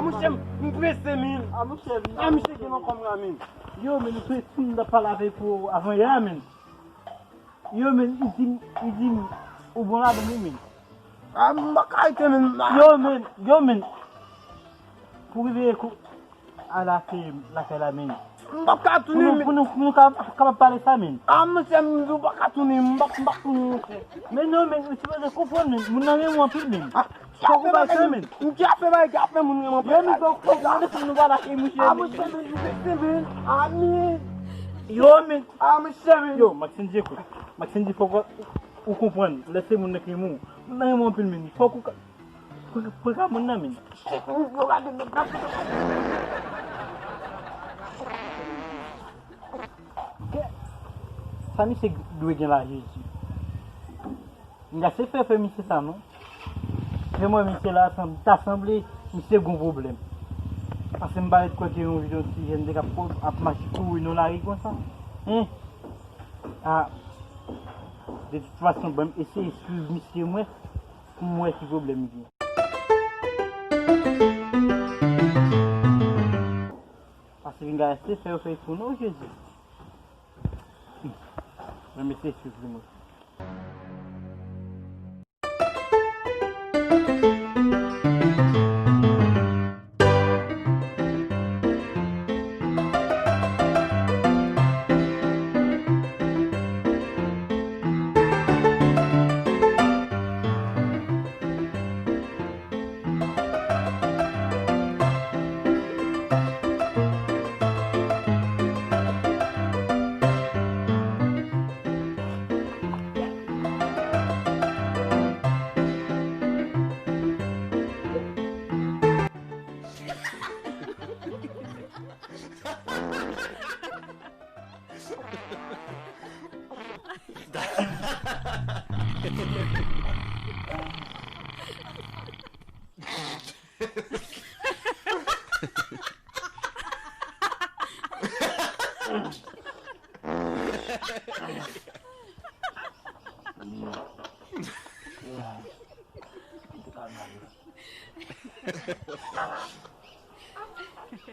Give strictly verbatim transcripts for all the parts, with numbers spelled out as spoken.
Monchè, m prese, men. A, monchè, men. A, misye gen nan kò m la, men. Yo, men, nou prese, m t ap pale avèk ou avan yè, men. Yo, men, li di m, li di m, ou bon ladan, men. A, m pa ka rete, men. Yo, men, yo, men. Pou rive kou, a la fè lakay la, men. M p ap ka tounen, men. Pou nou, pou nou, pou nou ka, kapab pale sa, men. A, monchè, m di w pa ka tounen, m p ap, m p ap tounen, monchè. Men non, men, ou sipoze konprann, men. Moun nan renmen w anpil, men. A, fòk ou bay sa, men. M ki ap fè bagay ki ap fè moun renmen w anpil. Yo, men, fòk, fòk nou desann, nou pa lage, monchè, men. A, monchè, men, m prese, men. A, men. Yo, men. A, monchè, men. Yo, Maxine, di, ekout. Maxine, di, fòk ou, ou konprann. Lè se moun nan ki renmen w. Moun nan renmen w anpil, men. Fòk ou ka, Pran, pran ka moun nan, men. Sa misye dwe gen la, Jezi. M ka se fè fè misye sa, non. Lè m wè misye la, sanm-, ta sanble misye gon pwoblèm. Paske m pa ret kwè ke yon, yon ti jèn te kab ap mache kouri nan lari konsa. Hein? Ah, de tout fason, ban m eseye swiv misye mwen. Pou m wè ki pwoblèm li gen. Paske vin gade se fè yo fè pou nou, Jezi. Mwen mete sou pou mwen.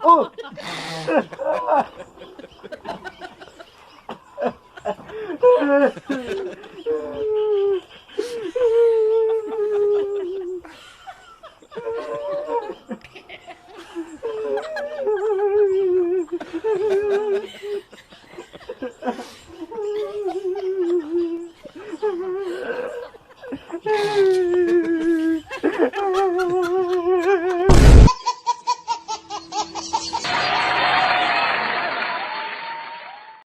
Oh!